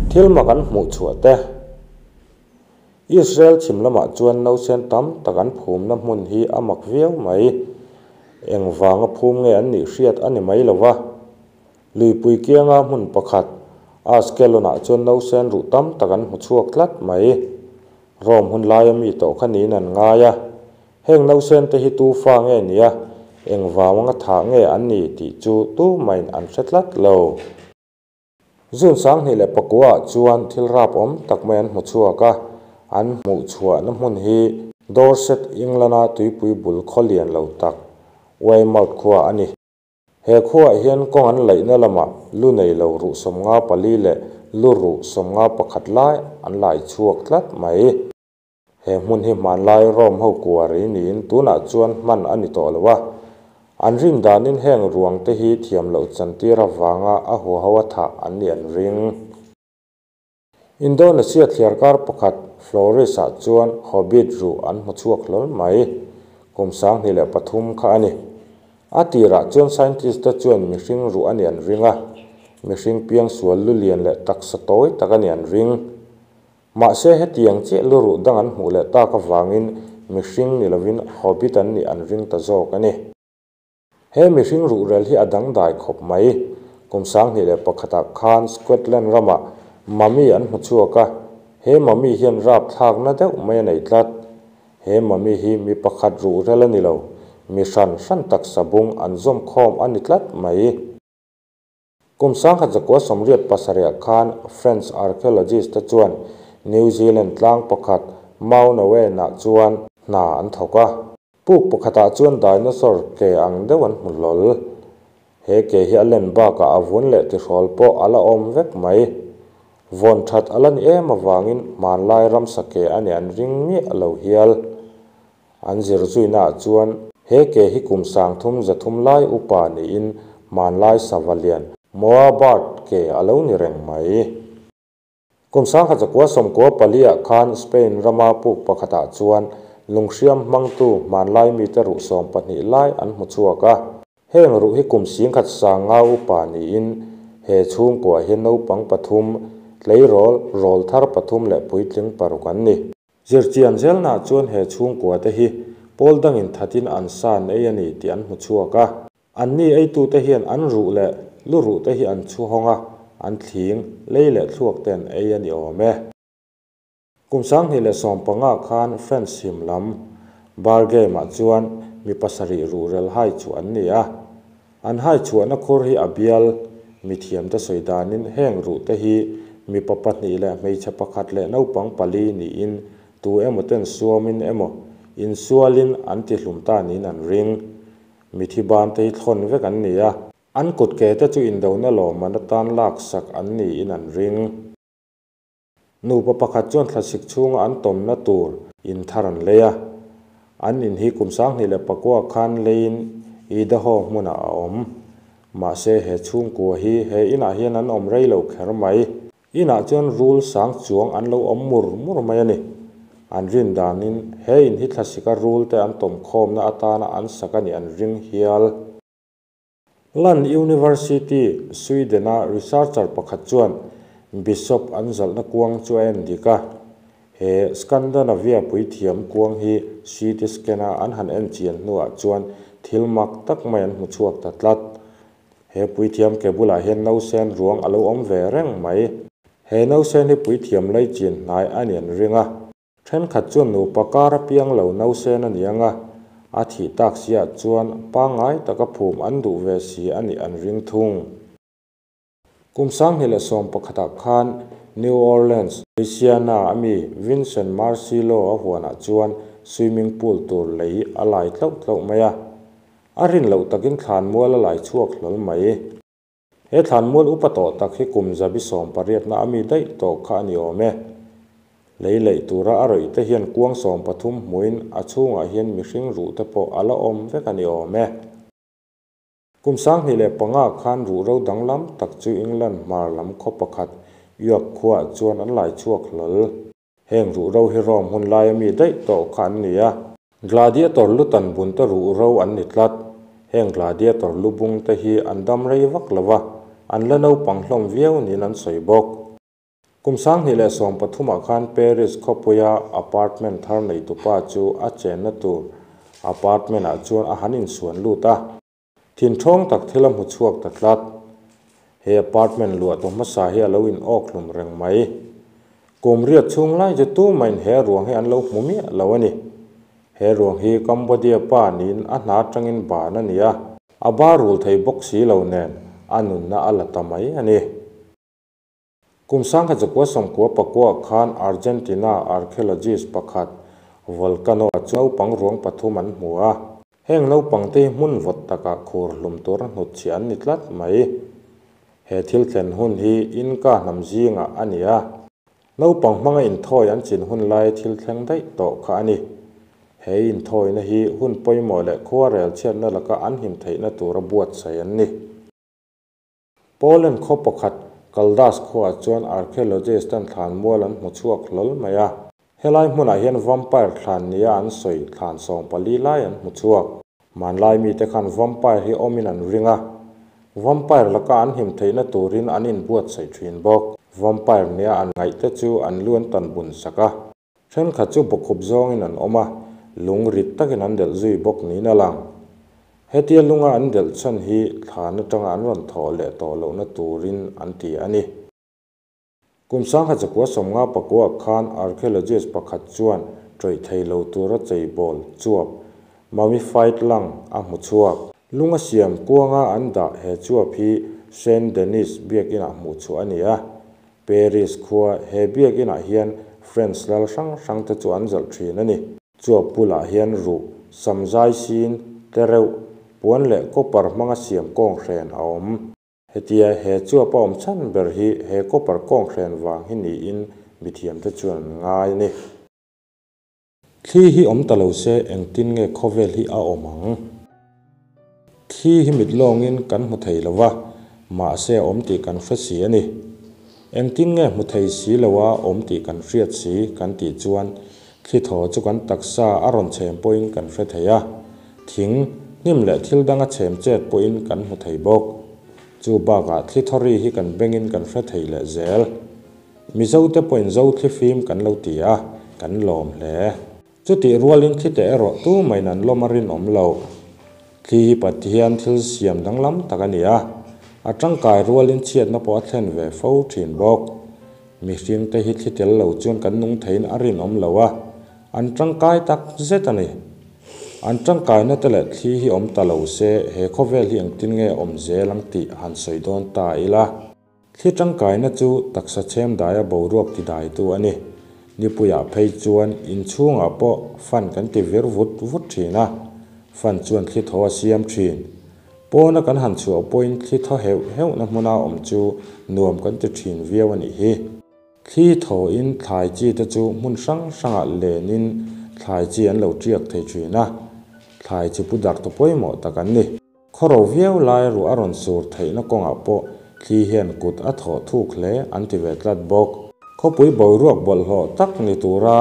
Thil mak an hmuh chhuah te. Israel chhim lamah chuan nausen tam tak an phumna hmun hi a mak viau mai. Engvanga phum nge an nih hriat a ni mai lo va. Luipui kianga hmun pakhat, Askelon-ah chuan nausen ruh tam tak an hmu chhuak tlat mai. Rome hun laia mi tawh kha niin an ngai a. Heng nausen te hi tu fa nge nia, engvanga thah nge an ni tih chu tumahin an hre tlat lo. June 2009 ah chuan thil rap awm tak mai an hmu chhuak a, an hmuh chhuahna hmun hi Dorset, England-a tuipui bul khaw lian lo tak, Weymouth khua a ni. He khuaah hian kawng an laihna lamah lu nei lo ruh 54 leh lu ruh 51 lai an lai chhuak tlat mai. He hmun hi hmanlai Rome ho kuari niin tunah chuan hman a ni tawh lo a. An rin danin heng ruang te hi thiam loh chantir avanga a huaho a thah an nih an ring. Indonesia thliarkar pakhat Flores-ah chuan Hobbit ruh an hmu chhuak hlawl mai. Kum 2003 kha a ni. A tirah chuan scientist te chuan mihring ruh a nih an ring a, mihring piangsual lu lian leh taksa tawi tak a nih an ring. Mahse hetiang chiah lu ruh dang an hmuh leh tak avangin mihring ni lovin Hobbit an nih an ring ta zawk a ni. He mihring ruhrel hi a dangdai khawp mai. Kum 2001 ah khan Scotland ramah mummy an hmu chhuak a, he mummy hian rapthlakna deuh mai a nei tlat. He mummy hi mi pakhat ruhrel a ni lo, mi hran hran taksa bung an zawm khawm a ni tlat mai. Kum 1987 ah khan French archaeologist te chuan New Zealand tlang pakhat Mauna Wena chuan hna an thawk a. Puk pakhatah chuan dinosaur ke ang deuh an hmu hlawl. He ke hi a len bakah a vun leh tihrawl pawh a la awm vek mai. Vawn that a la ni em avangin hmanlai ramsa ke a nih an ring miah lo hial. An zir zuinaah chuan he ke hi kum 3300 lai upa niin hmanlai sava lian Moa bird ke a lo ni reng mai. Kum 1994 ah khan Spain rama puk pakhatah chuan lunghriam hmangtu hmanlai mite ruh 12 lai an hmu chhuak a. Heng ruh hi kum 10,500 upa niin he chhungkuah hian naupang pathum, tleirawl, rawl thar pathum leh puitling paruk an ni. Zirchian zelnaah chuan he chhungkua te hi pawl dangin thatin an san ei a ni tih an hmu chhuak a. Anni eitute hian an ruh leh lu ruh te hi an chhu hawng a, an thling, lei leh thluak te an ei a ni awm e. Kum 2015 khan French him lam bar game-ah chuan mi pasarih ruhrel hai chu an ni a. An hai chhuahna khur hi a bial, mi thiamte sawi danin heng ruh te hi mipa pahnih leh hmeichhe pakhat leh naupang pali niin tu emaw ten suamin emaw insualin an tihlum ta niin an ring. Mithi ban te hi thlawn vek an ni a, an kut ke te chu indona lawmman atan laksak an niin an ring. Nupa pakhat chuan thlasik chhunga an tawmna tur in thar an lei a. An in hi kum 2009 khan leiin Idaho hmunah a awm. Mahse he chhungkua hi he inah hian an awm rei lo kher mai. Inah chuan rul sang chuang an lo awm mur mur mai a ni. An rin danin he in hi thlasika rul te an tawm khawmna atana an sak a nih an ring hial. Lund University, Sweden-a researcher pakhat chuan Bishop an zalhna kuang chu a en dik a. He Scandinavia puithiam kuang hi CT scan-a an han en chian hnuah chuan thil mak tak mai an hmu chhuak ta tlat. He puithiam ke bulah hian nausen ruang a lo awm ve reng mai. He nausen hi puithiam lei chin hnai a ni an ring a. Thenkhat chuan nupa kar a piang lo nausen a ni ang a, a thih tak siah chuan pangngai taka phum an duh ve si a nih an ring thung. Kum 2011 ah khan New Orleans, Louisiana a mi Vincent Marcillo a huanah chuan swimming pool tur lei a lai tlauh tlauh mai a. A rin loh takin thlanmual a lai chhuak hlawl mai. He thlanmual upa tawh tak hi kum zabi 18 na a mi daih tawh kha a ni awm e. Lei leih tura a rawih te hian kuang 13 hmuin a chhungah hian mihring ruh te pawh a la awm vek a ni awm e. Kum 2005 khan ruhro danglam tak chu England hmar lam khaw pakhat York khuaah chuan an lai chhuak hlawl. Heng ruhro hi Rome hun laia mi daih tawh kha an ni a. Gladiator lu tan bun te ruhro an ni tlat. Heng gladiator lu bung te hi an dam rei vak lo va, an la naupang hlawm viau niin an sawi bawk. Kum 2013 ah khan Paris khawpuia apartment thar neitupa chu a chenna tur apartment ah chuan a han insuan lut a. Thinthawng tak thil a hmu chhuak ta tlat. He apartment luah tu hmasa hi a lo in awk hlum reng mai. Kum riat chhung lai chu tumahin he ruang hi an lo hmu miah lo a ni. He ruang hi Cambodia pa niin a hna atangin ban a ni a, a bar rul thei bawk si lo nen a nunna a la ta mai a ni. Kum 1999 khan Argentina archaeologist pakhat Volcano-a chu naupang ruang pathum an hmu a. Heng naupangte hi hmun vawt takah khur hlum tura hnutchhiah an ni tlat mai. He thil thlen hun hi Inca hnam zingah a ni a. Naupang hmanga inthawi an chin hun laia thil thleng daih tawh kha a ni. He inthawina hi hun pawimawh leh khuarel chhiatna laka an him theihna tura buatsaih an ni. Poland khaw pakhat Kaldas khuaah chuan archaeologist ten thlan mual an hmu chhuak hlawl mai a. Helai hmunah hian vampire thlan nia an sawi thlan 14 lai an hmu chhuak. Hmanlai mite khan vampire hi awmin an ring a. Vampire laka an him theihna turin an inbuatsaih thin bawk. Vampire nia an ngaihte chu an lu an tan bun sak a. Thenkhat chu bawkhup zawngin an awm a, lung rit takin an delh zui bawk niin a lang. Hetia lunga an delh chhan hi thlan atanga an rawn thawh leh tawh lohna turin an ti a ni. Kum 1959 khan archaeologist pakhat chuan ṭawih thei lo tura cheibawl chuap, mummified lung, a hmu chhuak. Lunga siam kuanga an dah he chuap hi Saint Denis biakinah hmuh chhuah a ni a. Paris khua he biakinah hian French lal hrang hrangte chu an zalh ṭhin a ni. Chuap bulah hian ruh, samzai sin, tlereuh, puan leh copper hmanga siam kawnghren a awm. Hetia he chuap a awm chhan ber hi he copper kawnghren vang hi niin mithiamte chuan an ngai a ni. Thli hi awm ta lo se engtin nge khawvel hi a awm ang? Thli hi mit lawngin kan hmu thei lo va, mahse a awm tih kan hre si a ni. Engtin nge hmu thei si loa awm tih kan hriat si kan tih chuan thli thaw chu kan taksa a rawn chhem pawhin kan hre thei a, thing, hnim leh thil danga chhem chet pawhin kan hmu thei bawk. Chu bakah thli thawri hi kan bengin kan hre thei leh zel. Mizote pawhin zo thli fim kan lo ti a, kan lawm hle. Chutih rualin thlite erawh tumahin an lawm a rinawm lo. Thli hi Pathian thil siam danglam tak a ni a, a tangkai rualin chhiatna pawh a thlen ve fo thin bawk. Mihringte hi thli tel lo chuan kan nung theiin a rinawm lo a, an tangkai tak zet a ni. An tangkaina te leh thli hi awm ta lo se he khawvel hi engtin nge awm zel ang tih han sawi dawn ta ila. Thli tangkaina chu taksa chhem daia boruak ti daitu a ni. Nipuiah phei chuan inchhungah pawh fan kan ti vir vut vut thin a, fan chuan thli thaw a siam thin. Pawna kan han chhuah pawhin thli thaw heuh heuhna hmuna awm chu nuam kan ti thin viau a nih hi. Thli thawin thlai chi te chu hmun hrang hrangah lenin thlai chi an lo tiak thei thin a, thlai chi pu darh tu pawimawh tak an ni. Khawro viau lai ruah a rawn sur theihna kawngah pawh thli hian kut a thawh thuk hle an ti ve tlat bawk. Khawpui boruak bawlhhlawh tak ni tura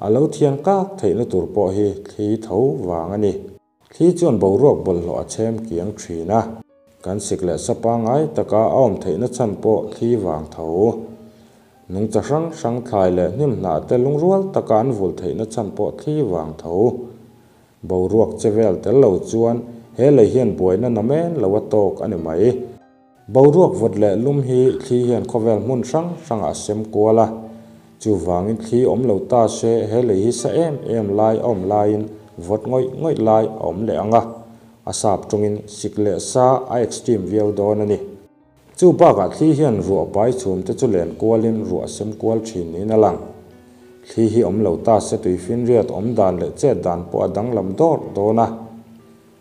a lo thiang kak theihna tur pawh hi thli tho vang a ni. Thli chuan boruak bawlhhlawh a chhem kiang thin a, kan sik leh sa pangngai taka a awm theihna chhan pawh thli vang tho. Nungcha hrang hrang thlai leh hnim hnah te lungrual taka an vul theihna chhan pawh thli vang tho. Boruak che vel tel lo chuan he lei hian buaina namen lo a tawk a ni mai. Boruak vawt leh lum hi thli hian khawvel hmun hrang hrangah a sem kual a. Chuvangin thli awm lo ta se he lei hi sa em em lai a awm laiin vawt ngawih ngawih lai a awm leh ang a. A sap tawngin sik leh sa a extreme viau dawn a ni. Chu bakah thli hian ruah pai chhum te chu len kualin ruah sem kual thin niin a lang. Thli hi awm lo ta se tuifinriat awm dan leh chet dan pawh a danglam dawrh dawn a.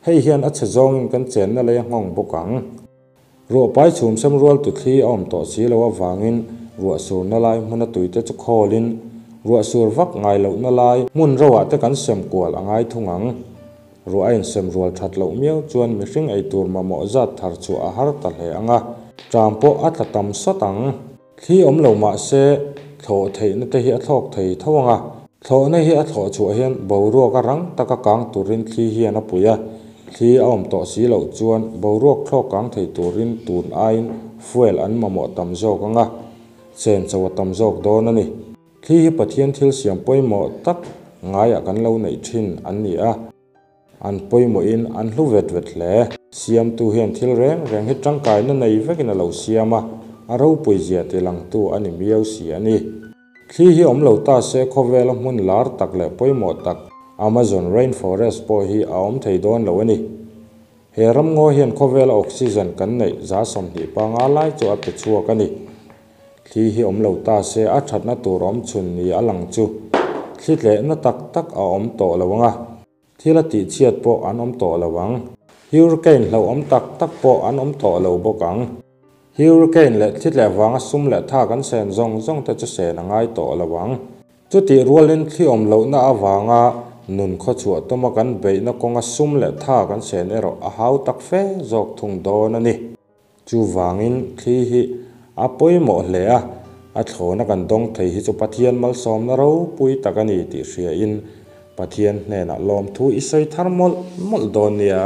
Hei hian a chhe zawngin kan chenna lei a nghawng bawk ang. Ruah pai chhum sem rual tu thli a awm tawh si lo avangin ruah surna lai hmuna tuite chu khawlin ruah sur vak ngai lohna lai hmun roah te kan sem kual a ngai thung ang. Ruah a insem rual that loh miau chuan mihring ei tur mamawh zat thar chhuah a har ta hle ang a, ṭam pawh a tla tam sawt ang. Thli awm lo mah se thlawh theihna te hi a thlawk thei tho ang a, thlawhna hi a thlawh chhuah hian boruak a rang taka kang turin thli hian a pui a, thli a awm tawh si loh chuan boruak thlawk kang thei turin tun aiin fuel an mamawh tam zawk ang a. Senso a tam zawk dawn a ni. Thli hi Pathian thil siam pawimawh tak ngaiah kan lo neih thin an ni a. An pawimawhin an hlu vet vet hle. Siamtu hian thil reng reng hi tangkaina nei vekin a lo siam a, a ropui zia tilangtu a ni miau si a ni. Thli hi awm lo ta se khawvela hmun lar tak leh pawimawh tak Amazon Rainforest pawh hi a awm thei dawn lo a ni. He ramngaw hian khawvela oxygen kan neih 25% lai chu a pe chhuak a ni. Thli hi awm lo ta se a thatna tur awm chhun ni a lang chu thli tlehna tak tak a awm tawh lo ang a, thil a tihchhiat pawh an awm tawh lo ang. Hurricane hlauhawm tak tak pawh an awm tawh lo bawk ang. Hurricane leh thli tleh vanga sum leh tha kan sen zawng zawng te chu sen a ngai tawh lo ang. Chutih rualin thli awm lohna avanga nun khawchhuah tuma kan beihna kawnga sum leh tha kan sen erawh a hau tak fe zawk thung dawn a ni. Chuvangin thli hi a pawimawh hle a, a thlawna kan dawng thei hi chu Pathian malsawmna ropui tak a ni tih hriain Pathian hnenah lawmthu i sawi thar mawlh mawlh dawn nia.